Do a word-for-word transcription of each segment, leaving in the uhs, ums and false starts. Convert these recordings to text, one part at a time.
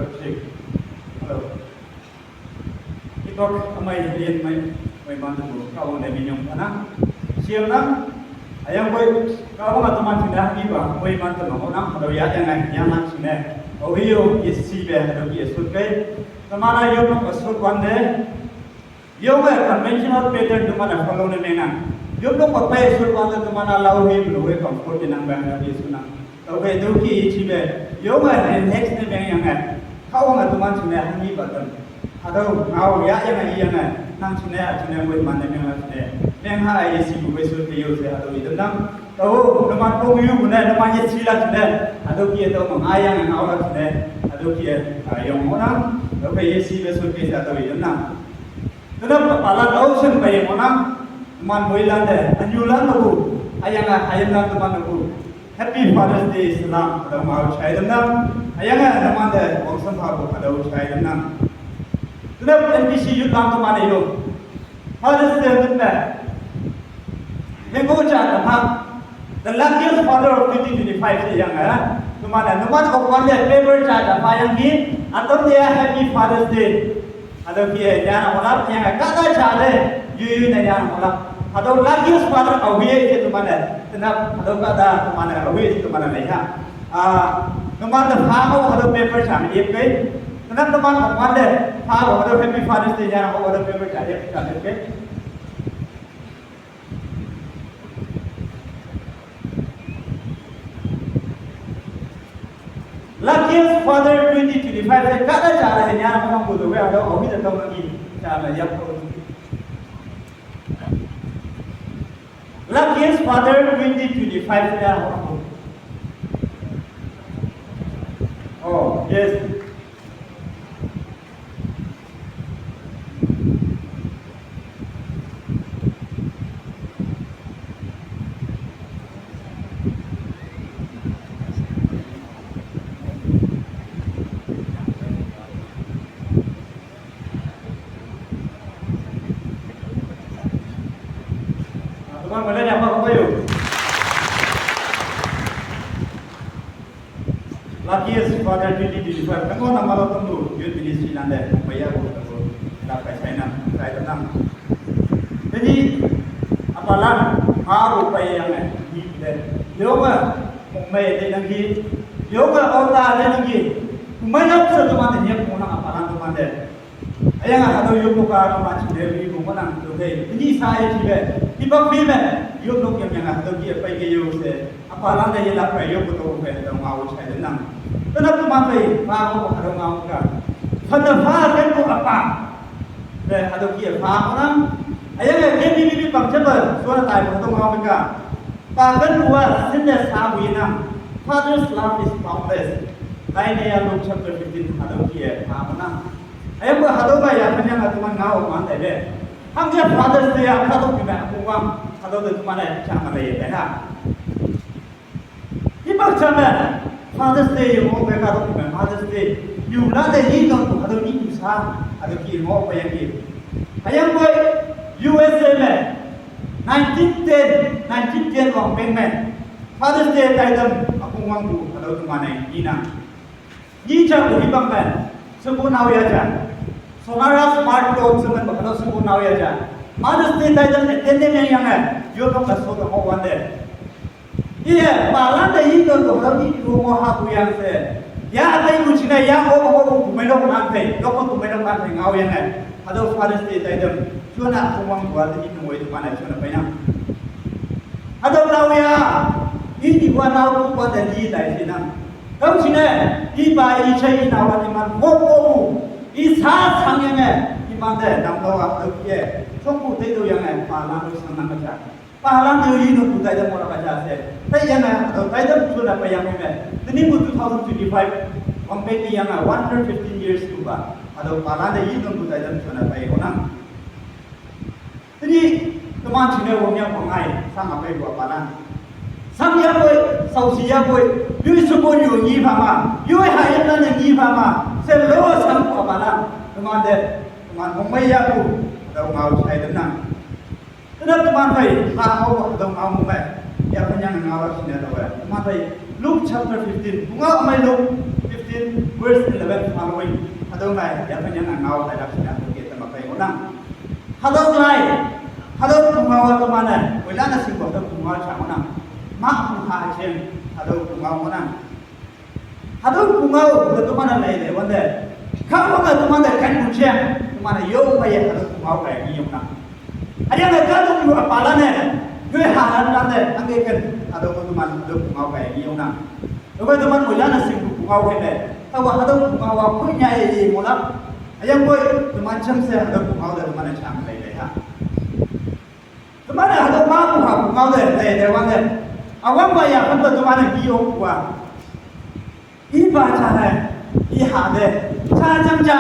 Hello. Itok amai hidin mai, mai mantu bu, kau ne minyong panang. Siam nang, ayang boy, kau nggak teman sini ah, iba, mai mantu mau nang, atau ya yang nang, yang nang sini. Oh iyo, isi be, atau dia sut kai. Teman ayo nang sut one day. Yong eh conventional pattern teman eh follow ne menang. Yong dong papai sur wala teman eh lau hi bulu eh comfort ne nang bang na di sunang. Tau ke tu ki chi be. Yong eh next ne meng yang eh. Kau nggak teman sini ah ni batan. Atau ngau ya yang eh yang eh. Nang sini ah sini wei man ne meng lah sini. Meng ha ai si bu wei sur ke yo se atau itu nang. Tau teman pong yu bu ne teman ye si lah sini. Atau ki atau mang ayang ngau lah sini. Atau ki eh yong mo nang. Tau ke ye si be sur ke se atau itu nang. Tena papalan au sen pai monang, man boilan de, anyulan lagu, ayang a hayamlan teman lagu. Happy Father's Day salam, ada mau chai dendam. Ayang a teman de, wang sampha bu ada chai dendam. Tena N B C youth lam teman ayo. Father's Day teman. Hengko cha teman. The luckiest father of twenty twenty-five se yang eh. Teman eh, teman ko kwan de paper cha cha pa yang ki, atam dia Happy Father's Day. Ado ki eh, yana olap yang eh, kata cha de, yu yu na yana olap. Ado luckiest father ka wi eh teman eh. Tenap, ado kata teman eh, wi eh teman eh ya. Ah, teman de pa ko ado paper cha mi yep kai. Tenap teman ko kwan de, pa ko ado Happy Father's Day yana ko ado paper cha yep cha yep kai. Luckiest Father twenty twenty-five se kada chara he nyana ko ko do ya do ohi da to ngi chara ya ko. Luckiest Father twenty twenty-five se ya ko. Oh, yes. Teman mana yang apa kayo? Luckiest Father twenty twenty-five. Nang ko nama lo tunggu youth ministry nande. Paya ko ko. Ila pai sai nam, sai nam. Jadi apalan ha ko pai yang eh. Ni de. Yoga mai de nang ki. Yoga ota de nang ki. Mai na ko teman de ni ko na apalan teman de. Ayang a hado yop ka ka ma chi de wi ko nang to de. Ni sa ye chi be. Ni ba pi be. Yop no yang yang hado ki pai ke yo se. Apa lang de ye la pai yop ko to pe de ngau chai de nang. Tena tu ma pe pa ko hado ngau ka. Fa da fa ke ko apa. De hado ki pa ko nang. Ayang a ke ni ni pang che ba. So na tai ko to ngau ka. Pa kan wa sin de sa wi nang. Father's love is boundless. Lai ne ya Luke chapter fifteen hado ki pa ko nang. Ayang ba hado ba ya kanya na teman ngau man tai be. Hangke Father's Day a katok ni ba kuwang hado de teman ai chang ma le ya ha. Ipak chang ba Father's Day yo mo ba katok ni ba Father's Day. Yu la de ni no hado ni yu sa hado ki mo ba yang ki. Ayang ba U S A me nineteen ten, nineteen ten wang peng me Father's Day tai dam akung wang bu hado teman ai ni na. Ni cha ko hibang ban, sebo nau ya cha. Sonara smart cloth semen bakalo sebo nau ya cha. Mother's Day tai dan attend ne yang eh. Yo no ka so ka mo wan de. Iye, palan de yi don ko ro ni ko mo ha bu yang se. Ya atai mu china ya o mo ko ku me lo kan pe. Lo ko ku me lo kan pe ngau yang eh. Hado Father's Day tai dan. Chuna ko wang wa de ni ko mo itu mana chuna pa yang. Hado nau ya. Ini wa nau ko wa de ni tai sinang. Kau sini, iba ichai ina wani man, wo wo, isa sang yang eh, iman de, nam lo a, ye, choku te do yang eh, palan do sang nang kacha. Palan do yi no kutai de mora kacha se. Tai yang eh, atau tai de chuna pa yang eh. Teni bu two thousand twenty-five, wang pe ni yang eh, one hundred fifteen years tu ba. Atau palan de yi no kutai de chuna pa yang nang. Tini teman sini wong yang pengai sama apa ibu apalan. Sang ya boy, sau si ya boy, yui suku yu ngi pama, yui ha yang nan ngi pama, se lo sang ku apalan. Teman de, teman wong mai ya ku, ada ngau sai denang. Tena teman pai, ha ngau ada ngau mai, ya penyang ngau sini ada. Teman pai, Luke chapter fifteen. Pungao amai Luke fifteen, verse eleven following. Hadao ngai, ya kan yang ngao tai dak sida ke tama kai ngonang. Hadao ngai, hadao pungao teman-e, wela na sing hadao pungao cha ngonang. Ma pungha chen, hadao pungao ngonang. Hadao pungao le teman-e lai le wande. Kang wande teman-e kan kuchen, teman-e yo pa ye hadao pungao kai ni yong nang. Ayang le ka tu apa la ne, yoi ha la ne, angge kan hadao teman hadao pungao kai ni yong nang. Yoi teman wela na sing pungao kai le. Tawa hadao pungao wa koi nya ye ye mola. Ayang koi teman cham se hadao pungao le teman cham lai le ha. Teman hadao ma pungao pungao le le le wande. Awang ba ya kan teman ni yo wa. Iba cha ne, iha ne, cha chang cha,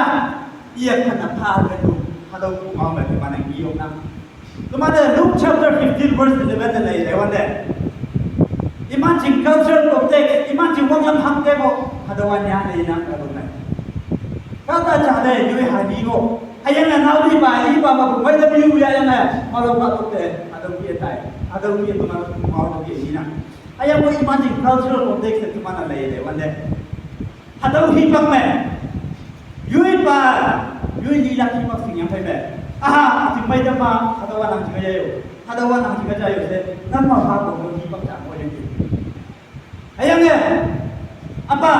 iya kan apa kan tu, hadao pungao me teman ni yo nang. Teman Luke chapter fifteen verse eleven ne lai lai wande. Imagine cultural context, imagine wang lam ham te mo, hadao wan ya ne nang ka ne. Kata cha ne, yoi ha ni mo. Ayang na nao li ba, iba ma bu mai da biu ya yang ne, malo ka tu te, hadao ki tai, hadao ki teman pungao ki ni nang. Ayang mo imagine cultural context teman lai lai wande. Hadao hipak me. Yoi pa, yoi lilak hipak sing yang pai me. Aha, ating mai dama, hadao wa nang jing ayo. Hadao wa nang jing ayo se, nama ha ko hipak cha mo yang. Ayang ye. Apa,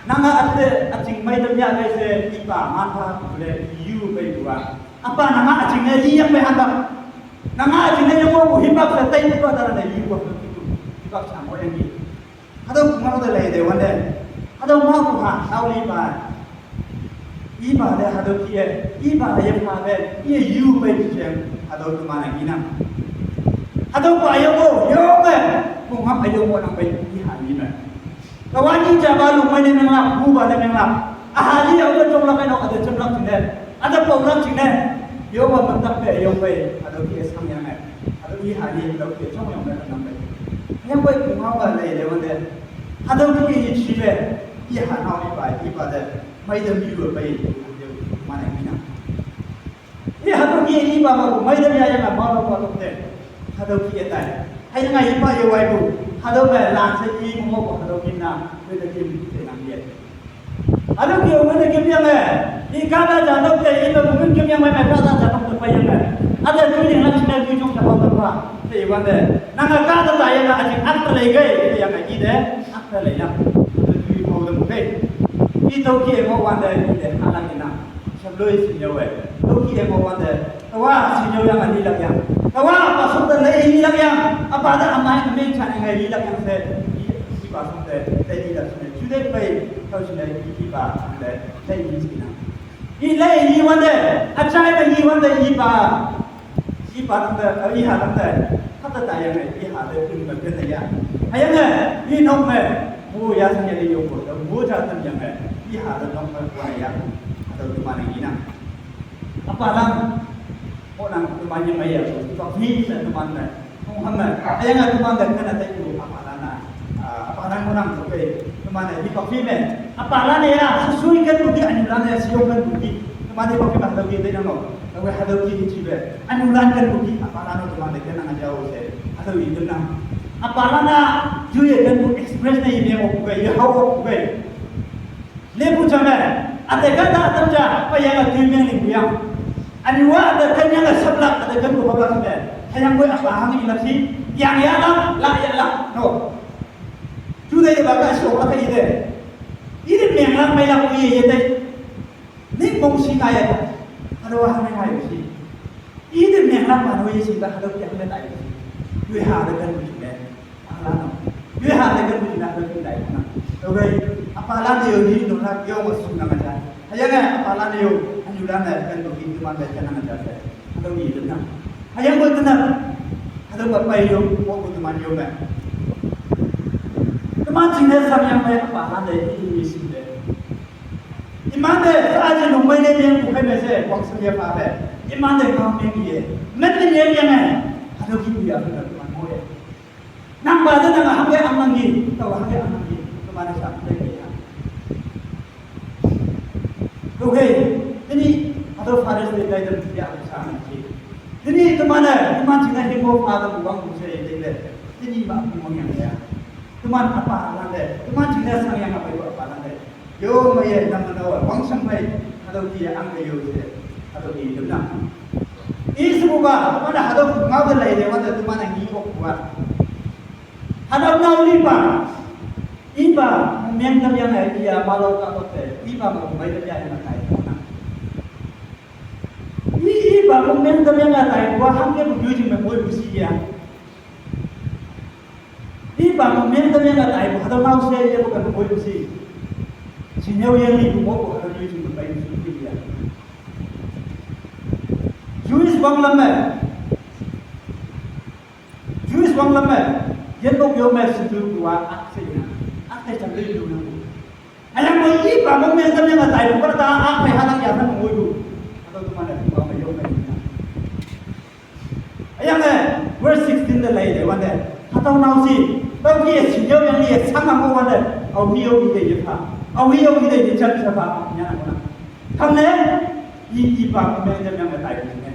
nanga ate, ating mai dam ya kai se, ipa, man pa, le, yu pai dua. Apa, nanga ating ye, yang pai handa. Nanga ating ye, mo hipak sa tai pa dara ne, yu pa, hipak cha mo yang. Hadao pungao de lai de wande. Hadao ma pungha, nao li ba. Iba de hadao ki e, iba ye pa de, ye yu bai ki chen, hadao teman ni nang. Hadao pa yo mo, yo me, pungha yo mo nang bai ki ha ni me. Kawani ja ba lu mai ne meng la, bu ba ne meng la. Aha li ya udah chong la kai no, ada chong la chine. Ada pau la chine. Yo ba mentak pe yo bai, hadao ki sang yang ne. Hadao ki ha ni, hadao ki chong yang ne nang bai. Yang bai pungao ba lai de wande. Hadao ki ni chi be, i ha nao i ba, i ba de, mai de mi lu bai, mana mina. I hadao ki i ba ba, mai de ya ya ma ma lo ba lo de. Hadao ki e tai. Hai ngai i ba ye wai bu. Hadao ba lan se i mo ko hadao ki na, mai de ki mi te nang ye. Anu ki ung ne kim yang eh. I kata janok te, i to ung kim yang mai kata janok te pa yang eh. Ada tu ni nang sini tu jong sa pa pa. Te i wan de. Nang kata ta yang aji akta le gai, te yang aji de, akta le yang. Ada tu i mo de mo gai. I to ki mo wan de, i de, ala ni na. Sab lo i si nyo eh. To ki mo wan de. Tawa, si nyo yang a lilak yang. Tawa, apa suk ta lai lilak yang. Apa da amai ameng chan yang lilak yang se. I, i pa suk ta lai lilak se. Chude pai, tau si lai i pa suk ta lai lilak se. I lai i wande, a chai na i wande i pa. I pa ta, i ha ta. Hata ta yang i ha ta pun ba ken ya. Ayang eh, i nok me. Mo ya sang ya yo ko. Mo cha tan yang eh. I ha ta nok me wa ya. Hata tu ma na i na. Apa lang, ko nang teman yang maya, ko ni na teman na, ko ham na, ayang na teman da kana tai ko apa lana, apa lang ko nang ko kai, teman na di papi me, apa lana ya, susui kan budi, anyulan ya, siyo kan budi, teman di papi ba hadau ki tai nang no, tawe hadau ki di chibe, anyulan kan budi, apa lana teman da kana ngajau se, hadau ki nang, apa lana, juye kan bu express na ini ko kai, ya hau ko kai. Lepu chame, ate kata atam cha, pa yang a tui meng ling yang. Ani wa ate kan yang a saplak, ate kan ko saplak me. Hayang ko apa hang ilak si, yang ya la, la ya la, no. Tu dai ba ka so la ka ide. Ide meng la mai la ko ye ye dai. Ni mong si ka ya. Ado wa hang ngai si. Ide meng la ma no ye si ta hado kya me dai. Yui ha de kan me. Apa la no. Yui ha de kan me na de kan dai na. To bai. Apa la de yo ni no na yo ma su na ma ja. Hayang eh, apa la de yo. Anyulan de kan to ki teman de kan na ma ja se. To ni de na. Hayang ko de na. Hado ba pai yo, ko ko teman yo me. Teman jing de sam yang me apa la de ni ni si de. Iman de sa aji nung mai ne meng ku kai me se, wang sem ye pa be. Iman de kang meng ye. Men ne ye meng eh. Hado ki ya ka man mo ye. Nang ba de nang hang ye ang nang ye. Tawa hang ye ang nang ye. Teman de sa de ye. Okay. Ini hado Pharisee dai de ya sa nang ye. Ini teman de, iman jing de mo pa de wang ku se de. Ini ba ku mo yang ya. Teman apa lande, teman jingne sang yang apa yo apa lande. Yo mei ye nam na wa, wang sang mei, hatüo ki ye ang ke yo she, hatüo ki dam nang. I shepupa, teman hatüo ngao te lai te, wante teman ngi okpu a. Hatüo nao lipa, ipa, meng tam yang e, iya malo ka to te, ipa mo mei tam yang e, tai ko na. I, ipa mo meng tam yang e, tai ko, hangke mo yoi jing me moi bu shi ya. Ipa mo meng tam yang e, tai ko, hatüo nao she ye ko kan moi bu shi. Shinyo ye li ko mo ko, hatüo yoi jing me pai bu shi ya. Jewish wanglam me. Jewish wanglam me, yinmok yo me shindu kuwa ak she ina. Ak te cham le lu na. Hüyangpoi ipa mo meng tam yang e tai, pa ta ak phei ha tang ya tang ngoi lu. Hatüo teman-e pa me yo me ina. Hüyange, verse sixteen te lei te wante. Hatüo nao shi, tüo ki ye shinyo yang ye sang ang mo wante. Ao mi yo mi te ye pha. Ao mi yo mi te ye jam sa pha, nya na mo na. Hangne, i, ipa mo meng tam yang e tai ne.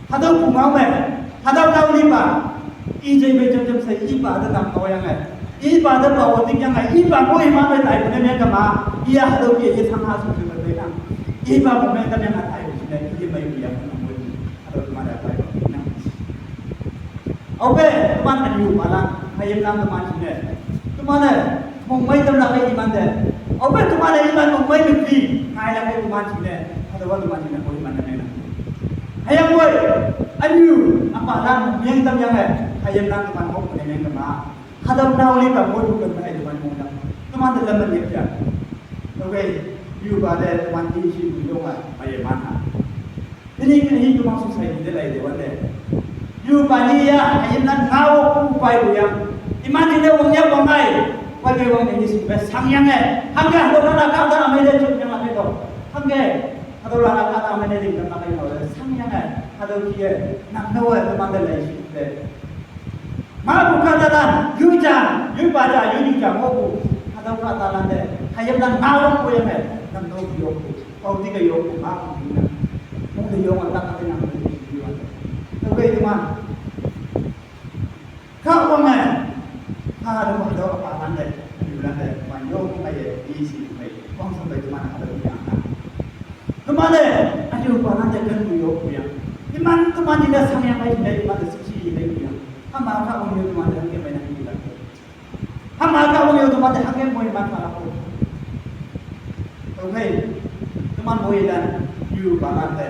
Hatüo pungao me, hatüo nao lipa, i jai me jam jam she ipa te nang tao yang e, ipa te pa wo ting yang e, ipa mo iman me tai ne meng kama, iya hatüo ki ye sang ha su ju te nang, ipa mo meng tam yang e tai ne, i ye mei ya nang mo, hatüo teman-e tai ne. Aope, teman anyu palan, hayimlan teman jingne. Teman-e, mongmei tamlak kei iman te. Aope teman-e iman mongmei me pi, ngailak kei teman jingne. Hatüowa teman jingne, ko iman ne mena. Hüyangpoi, anyu, apalan, meng tam yang e, hayimlan teman mok ne meng kema. Hatüo nao lipa mo du ken hai teman mong tam. Teman te lam ne ya. Oke, yu ba te teman ti shi bu yong a, mei man ha. Tenyih, tenyih teman society te lai te wante. Yu pa ni ya, hayimlan ngao pu pai bu yang. Iman ni ne wang ya wang ai. Wang ye wang ni si pe sang yang e. Hangke hatüo la ka ta mei de chun yang la kai to. Hangke hatüo la ka ta mei de ling ka kai to. Sang yang e. Hatüo ki ye. Nang no e teman te lai shi te. Ma bu kahtalan, yu ja, yu pa ja, yu yu ja, mo bu. Hatüo kahtalan te, hayimlan ngao pu yang e, nang no bu yo bu. Pao ti ke yo bu, ma bu na. Mong te yo ma ta ka te nang bu yo. Tüokhei teman. Kahwang e. Ha, hatüo, hatüo apalan te, yulan te, man yo bu mei ye, i shi mei. Wang shang pei teman, hatüo yang na. Teman-e, hatüo palan te ken bu yo bu yang. Iman teman jingne sang yang mei jingne, iman te sipsi jingne bu yang. Hama kahwang yo teman te hangke mei nang yi la. Hama kahwang yo teman te hangke moi man ma la ko. Oke, teman moilan, yu palan te.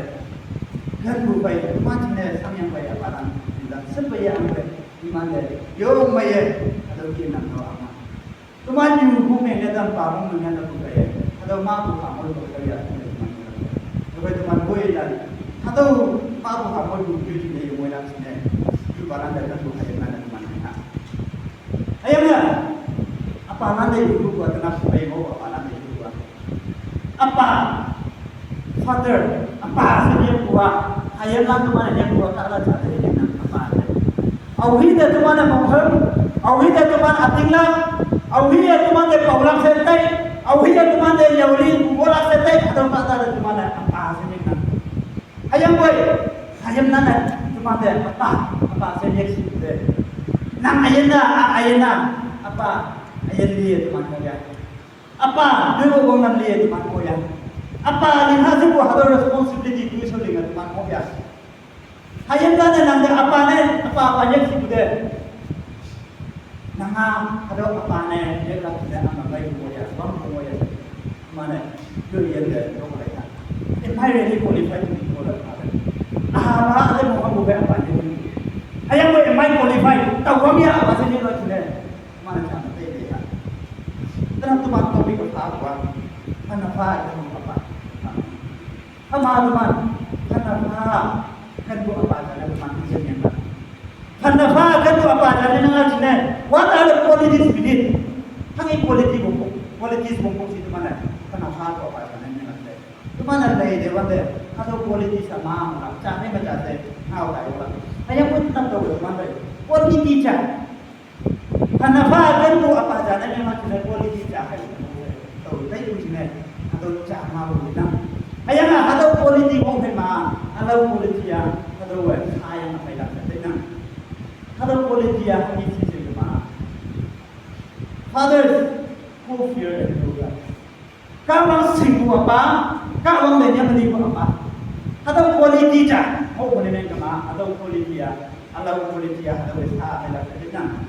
Ken bu pei, teman jingne sang yang pei ya palan. Yu la, sen pei ya ang pei, iman te. Yo mei ye, hatüo ki nang no ama. Teman yu mong meng ne tam pa mong meng ne tam pu kai. Hatüo ma pu ha moi pu kai ya. Teman yu. Teman teman boi dan. Hatüo ma pu ha moi pu yu ji ne yu moi lak shi ne. Yu palan te tam pu kai na teman ne ha. Hüyange. Apalan te yu pu a, teman pu kai mo apalan te yu pu a. Apa, father, apa she nyampu a, hayimlan teman-e nyampu a, kahta ja te nyam apa she. Aohi te teman-e monghem, aohi te teman ütinglak, aohi te teman te paolak she tai, aohi te teman te yaoli molak she tai, hatüo kahta te teman-e apa she nyam. Hüyangpoi, hayimlan-e teman te apa, apa she nyam shi te. Nang üyin a, a, üyin a, apa, üyin li teman mo ya. Apa, nui mo wang nan li teman mo ya. Apa, ling ha shepu hatüo responsibility tu sho ling teman mo ya. Hayimlan-e nang te apa ne, apa, apa nyek shi pu te. Nang a, hatüo apa ne, nyek lak te, ama pai mo ya, wang mo ya. Mane, yo yen te, yo lai ta. Am I really qualified to be called a father? Ah, ba, ate mo wang mo pai apa nyek. Hüyangpoi am I qualified? Tao wang ya, apa she nyek lak te. Mane jang te te ya. Teman teman topic ko pha wa. Hana pha ko apa. Hama teman. Hana pha. Kan ko apa jane teman yin yang. Hana pha kan ko apa jane na jine. What are the qualities we need? Hanghe quality bongkok. Qualities bongkok shi teman-e. Hana pha ko apa jane na jine. Teman-e lei te wante. Hatüo quality sha ma ma. Ja ne ma ja te. Ngao tai wa. Hüyangpoi teman tao teman te. Quality ja. Hana pha ken pu apa ja ne meng ma jingne quality ja hai. Tao tai tu jingne. Hatüo ja ma pu nang. Hüyange hatüo quality wong phei ma. Hatüo quality a. Hatüo we sa yang phei lak tai nang. Hatüo quality a, hanghe shi she ma. Fathers who fear and do right. Kahwang singbu apa, Kahwang de nyam ni bu apa. Hatüo quality ja, ho bu ne meng kama, hatüo quality ya, hatüo quality ya, hatüo sa ne la ke nang.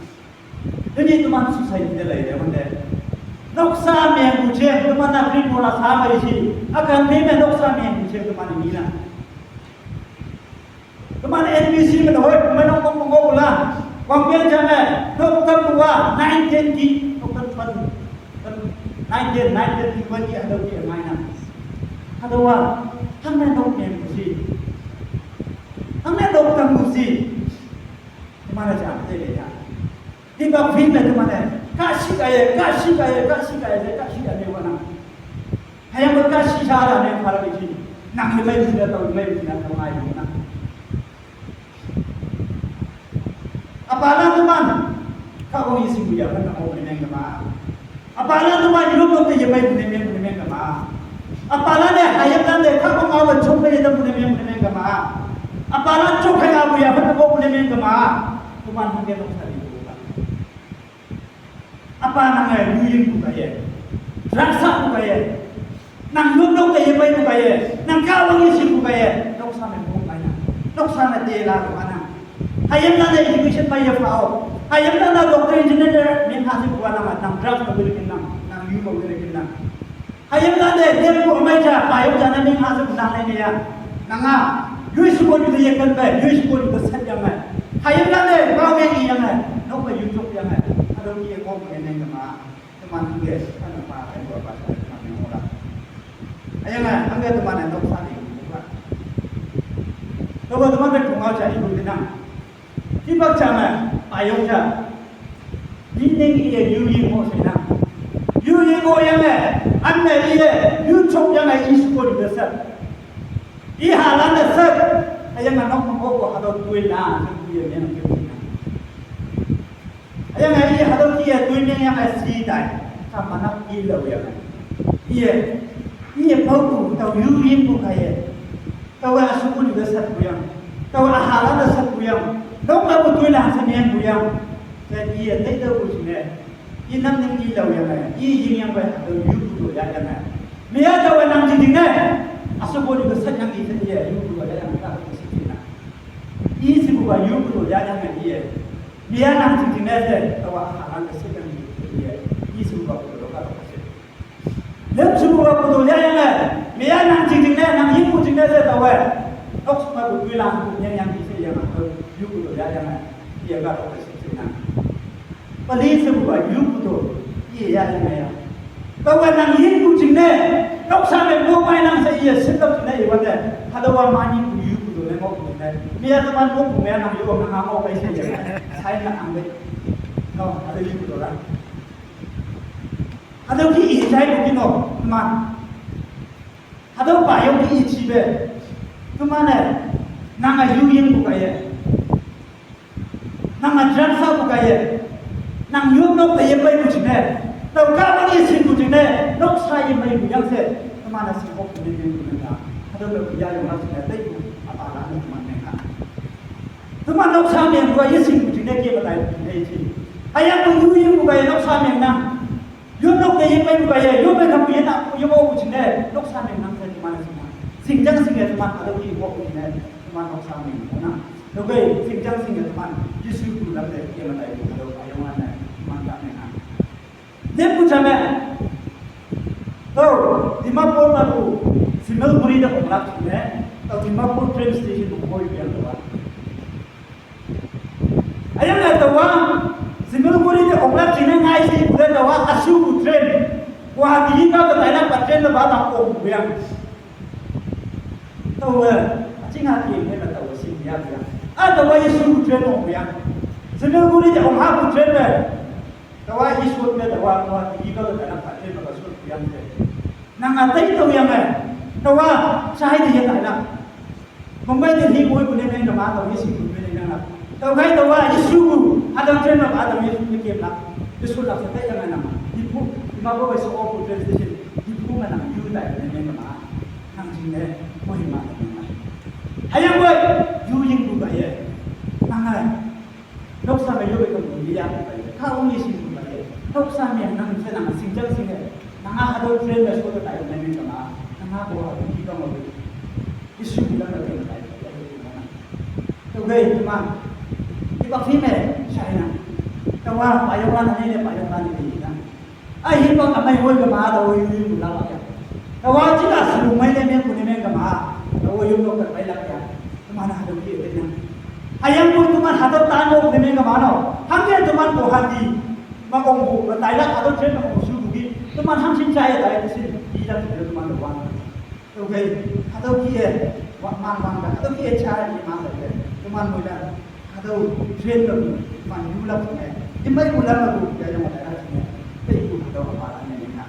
Tenyih teman society de lai de man de. Noksa mengpu je, teman na kri mola sa mai shi. Akan de me noksa mengpu je teman ni na. Teman N B C me hoi, me nok kong kong la. Wang biang jam eh, nok tam wa, nine ten ki, nok tam pan. Nine ten, nine ten ki, wan ki, hatüo ki, mai na. Hatüo wa, hang ne nok mengpu shi. Hang ne nok tampu shi. Teman aja, te le ya. Hipak phim me teman-e, kahshih kaiye, kahshih kaiye, kahshih kaiye, kahshih kaiye wa nang. Hüyangpoi kahshih sha la ne phalak ishi. Nang yemeipu jingne tao, yemeipu jingne tao ngai yong nang. Apalan teman, Kahwang yeshingpu ya phan nang-o ne meng kama. Apalan teman yop nok te yemeipu ne mengpu ne meng kama. Apalan-e hayimlan te Kahwang ngao me chok te yetampu ne mengpu ne meng kama. Apalan chok hei apu ya phan nang-o ne meng kama. Teman hangke noksa lipu ka. Apa nange yu yingpu kaiye. Drugs sapu kaiye. Nang yop nok te yemeipu kaiye. Nang Kahwang yeshingpu kaiye. Noksa me mong kai nang. Noksa me te la kama nang. Hayimlan-e education pei ye phao. Hayimlan-e doctor engineer meng ha shepu wa nang, nang drugs me wili kin nang, nang yu me wili kin nang. Hayimlan-e lempu ümei ja, payong ja ne meng ha shepu nang ne ya. Nang a, yoi sheko ju te yekan pei, yoi sheko ju te shat yange. Hayimlan-e ngao me i yange, nok me yu jok yange. Hatüo ki ye ngao me ne kama. Teman hangke, hangke pa, hangke pa, teman ne ngohlak. Hüyange, hangke teman-e noksa te ngohlak. Tüopa teman te pungao ja ipu tenang. Hipak ja me, payong ja. Ni ning iye yu ying mo shinang. Yu ying mo yange, anne iye, yu chok yange i sheko ju te shat. I halan te shat. Hüyange nok mo ko hatüo toi la, iye meng ke shinang. Hüyange i hatüo ki ye toi meng yange shi tai. Sa manap i lao yange. Iye, iye paopu, tao yu yingpu kaiye. Taowe sheko ju te shatpu yang. Taowe halan te shatpu yang. Nok mepu toi la she mengpu yang. She iye teitüopu jingne. I nam ning i lao yange. I yingyangpoi hatüo yupu to ya yange. Meya taowe nang jingjingne. Sheko ju te shat yang i she iye yupu to ya yange. Hatüo shi jingne. I shepupa yupu to ya yange iye. Meya nang jingjingne she, taowa halan te shet yang i she iye. I shepupa pu to ka to shet. Lem shepupa pu to ya yange. Meya nang jingjingne, nang yingpu jingne she taowe. Nok shepupa pu toi la pu nyeng yang i she yange, yupu to ya yange. Iye ka to shet shet nang. Peli shepupa yupu to, iye ya jingne ya. Taowe nang yinpu jingne, noksa me mo mai nang she iye shitlak jingne iwante. Hatüowa ma yinpu yupu to ne ngohpu jingne. Meya teman ngohpu meya nang yo nang ha ngoh kai she iye. Sai nang angpei. No, hatüo yupu to la. Hatüo ki i jaipu ki no, teman. Hatüo payong ki i jipe. Teman-e, nange yu yingpu kaiye. Nange drugs sapu kaiye. Nang yop nok te yemeipu jingne. Tao Kahwang yeshingpu jingne. Noksa yemeipu yang she. Teman-e shingkok jingne yemeipu jingne. Hatüo me ya yonglak jingne taipu. Apalan-e teman meng ha. Teman noksa mengpu a yeshingpu jingne ke me taipu jingne ji. Hüyangpu yu yingpu kaiye noksa meng nang. Yop nok te yemeipu kaiye, yop me nang pu ye na, ye mo pu jingne, noksa meng nang she teman shingnang. Shingjang shinge teman hatüo ki mo pu jingne, teman noksa meng mo nang. Tüokhei, shingjang shinge teman, Jesu pu lam te, ye me taipu hatüo, ayong ane, teman ta meng nang. Lempu ja me. Tüo, Dimapur mepu, Simalguri te onglak jingne, tüo Dimapur train station me hoi yang tüowa. Hüyange taowa, Simalguri te onglak jingne ngai shepu te taowa, ashupu train. Guwahati yinpa te tailak pa train te pa tang ongpu yang. Taowe, achinga ki ne me taowe shing ya yang. A taowa yeshupu train ongpu yang. Simalguri te onghapu train me. Taowa yeshupu me taowa, taowa yinpa te tailak pa train me ka shupu yang te. Nang a tai tao yange. Taowa, shahai te ye tailak. Mongmei te hi ngoipu ne meng kama tao yeshingpu ne meng lak. Tüokhei taowa yeshupu, hatüo train me pa tao yeshupu ne kemlak. Yeshupu lak she taiyange nang. Diphu, Dimapur wei she opu train station. Diphu me nang yu tai ne meng kama. Nang jingne, Kohima ne meng lak. Hüyangpoi, yu yingpu kaiye. Nange. Noksa me yoppe kempu ye yangpu kaiye. Kahwang yeshingpu kaiye. Noksa me Yesu ta tai ne me kama, na ko ha ki ka mo. Yesu ki la na tai. Tawh gei teman, i bak hi me, shaina. Tawa, payong la na ne, payong la ne na. Ai hi bang amai hoi kama, tawa yu yu la ba ya. Tawa ji la su mai ne me ku ne me kama, tawa yu no ka pai la ya. Teman ha do ki te na. Ayang ko teman ha do tan lo ne me kama no. Hang ke teman ko ha di. Ma ong bu, ma tai la ha do chen ma ong su bu ki. Teman hang sin chai tai te sin. Di la teman lo wan. Okay, hatüo kih-e, wa-, mang mang da, hatüo kih-e cha ye mang da, teman mo da, hatüo train lo, man yu lak ne, imai ku lam lo, ya yang da lak ne, tei ku hatüo apa la ne na.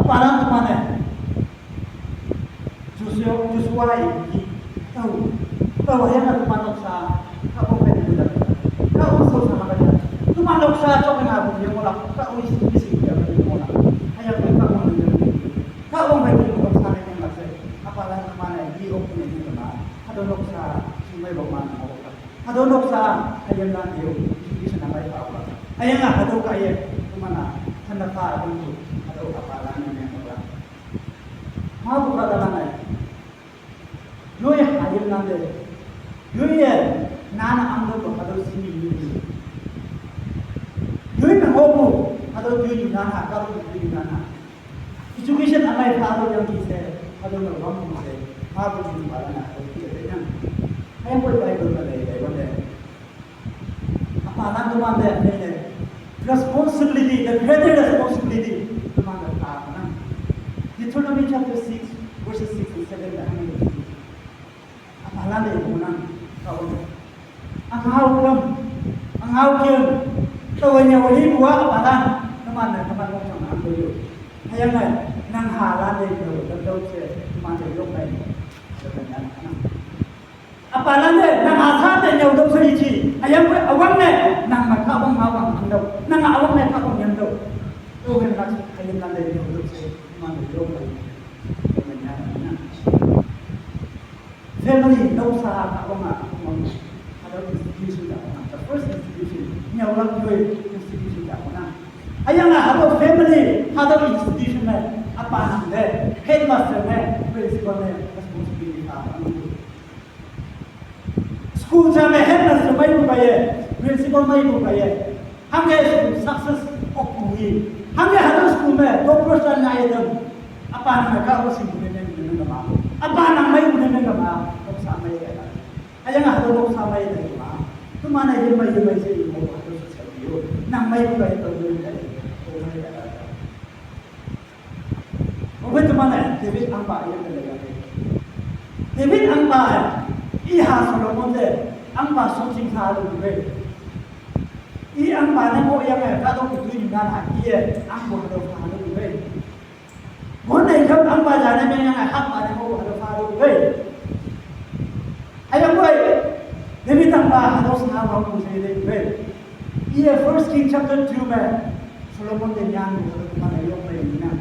Apa la teman ne, Joshua, Joshua ye ki, tao, tao yang teman noksa, ka ko pe ku da, ka ko so sa ma da, teman noksa chok na bu ye mo la, ka ko isi isi ya mo la, haya ko ka ko ne. Kahwang phei ting noksa ne yang lak se. Apa la teman ne, di ok ne ni teman. Hatüo noksa, sumai bok man, ok. Hatüo noksa, hayam lan yo, di sana bai pa ba. Hayang a hatüo ka ye, teman a, sana pa, hatüo, hatüo apa la ne yang lak. Ma bu ka da la ne. Yoi hayam nan de. Yoi ye, nana ang do hatüo simi yoi. Yoi na hobu, hatüo yoi nana, ka do yoi nana. Education amai pha do yang ki se, hatüo na wang ki se, pha do ki ba la na, hatüo ki se yang. Hayang koi Bible ma le, le, wa le. Apa lan teman de, ne, ne. Responsibility, the greater responsibility, teman de ta na. Deuteronomy chapter six, verses six and seven, the hanging. Apa lan de ko na, ka o. Ang hao kem, ang hao kem. Tawa nya wali wa apa lan, teman de, teman de, teman de. Hayang ne, nang ha lan de ko, teman de, teman de, yok bai. Teman de, apa lan de, nang asa te nyau dok sa ichi. Ayang pe awang ne, nang ma ka wang ma wang ang dok. Nang awang ne ka wang yang dok. To hen lak, ayang lan de nyau dok sa, ma de dok lai. Family, noksa ka wang a, wang. Hatüo institution ka wang a. The first institution, nyau lak yoi institution ka wang a. Ayang a, hatüo family, hatüo institution ne, apa nang de, headmaster ne, principal ne, responsibility ka wang a. School ja me headmaster mei bu kaiye, principal mei bu kaiye. Hangke school success ok bu yi. Hangke hatüo school me, doctor sa na ye dem. Apa nang ka o sing bu ne ne ne ma. Apa nang mei bu ne ne ma. Noksa mei ye. Ayang hatüo noksa mei ye ma. Teman a ye mei ye mei she yi mo hatüo sa sa yo. Nang mei bu kaiye to ne ne. To mei ye. Ope teman-e David ahngpa üyin te leiya. David ahngpa-e, iha Solomon te ahngpa shotjing sha lu pe. I ahngpa ne ngohyange, kahtoknyu toinyulan-a iye ahngpu hatüo pha lu pe. Won-e ikham ahngpa ja ne mengyange, hahpa ne ngohpu hatüo pha lu pe. Hüyangpoi, David ahngpa hatüo sha wangpu she te pe. Iye First King chapter two me, Solomon te nyanpu hatüo teman-e yong pei nang.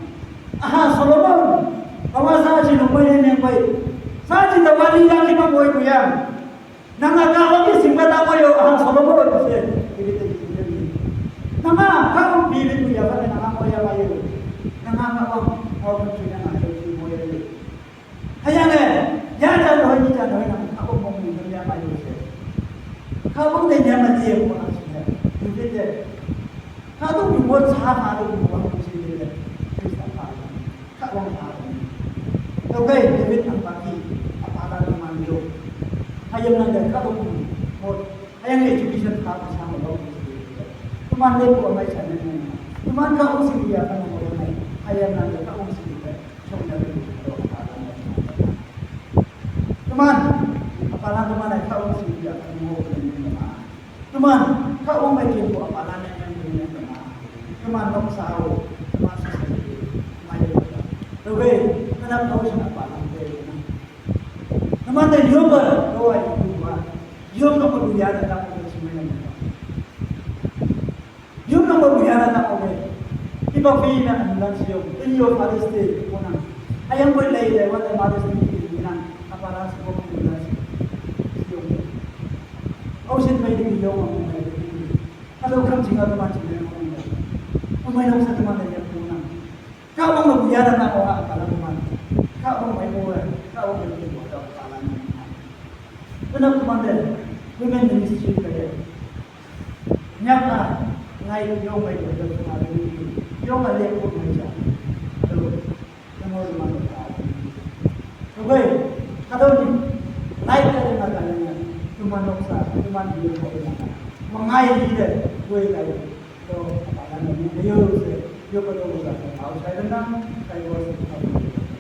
Aha, Solomon, taowa shaaji nung mei ne mengpei. Shaaji taowa lilak hipak woipu yang. Nanga Kahwang te shingpa ta woiyo, aha, Solomon, she. David te nang. Nanga Kahwang bilinpu yaphante nanga woiya laiyo. Nanga Kahwang, Kahwang chu nanga hatüo chu woiya laiyo. Hüyange, ya jan hoi, ni jan hoi, nang Kahwang mong ni ya ma yo she. Kahwang te ya ma ye ko na she. David te. Kahtoknyu mo sha, kahtoknyu mo shi te. Khrista pha. Kahwang pha. Okay, David ahngpa ki, ahngpa lan teman yo. Hayimlan te kahtoknyu mo. Hüyange education pha, pha sha mo. Teman le ko mai chan ne. Teman Kahwang shing ya pha mo mai. Hayimlan te Kahwang shing te. Teman, ahngpa lan teman-e Kahwang shing ya, Kahwang mo, teman. Teman, Kahwang mei kempu ahngpa lan ne yang teman. Teman noksa-o, teman society, teman yo. Tüokhei, tenap Kahwang shing ahngpa lan te. Teman te yop-e, tüo-a yop-a. Yop no ko ya, tenap ko shing mei ne. Yop nang ba bu ya na tang oke. Ipa phi na anulan siyong. Ini yo Father's Day ko nang. Hüyangpoi lei lei wan Mother's Day ki nang. Apa la siyong anulan siyong. Aoshin mei ni yo ma mei. Hatüo kham jing a teman jing a. Ümei noksa teman lei ya ko nang. Ka bang lo biya na ko ha ka la man. Ka bang mai ko, ka bang mai ko ka la man. Kuna kumande, women ministry ka ye. Nyaka ngai yo ngai yo yo na ni yo ngai le ko ngai ja. Ado, ngai yo man ka. Tugai, kado ni, ngai ka le na ka le na. Tuman noksa, tuman yo ko na. Mangai ni de, tugai kai. To, apa na ni yo se, yo ko to ko ka. Outside na, kai ko se.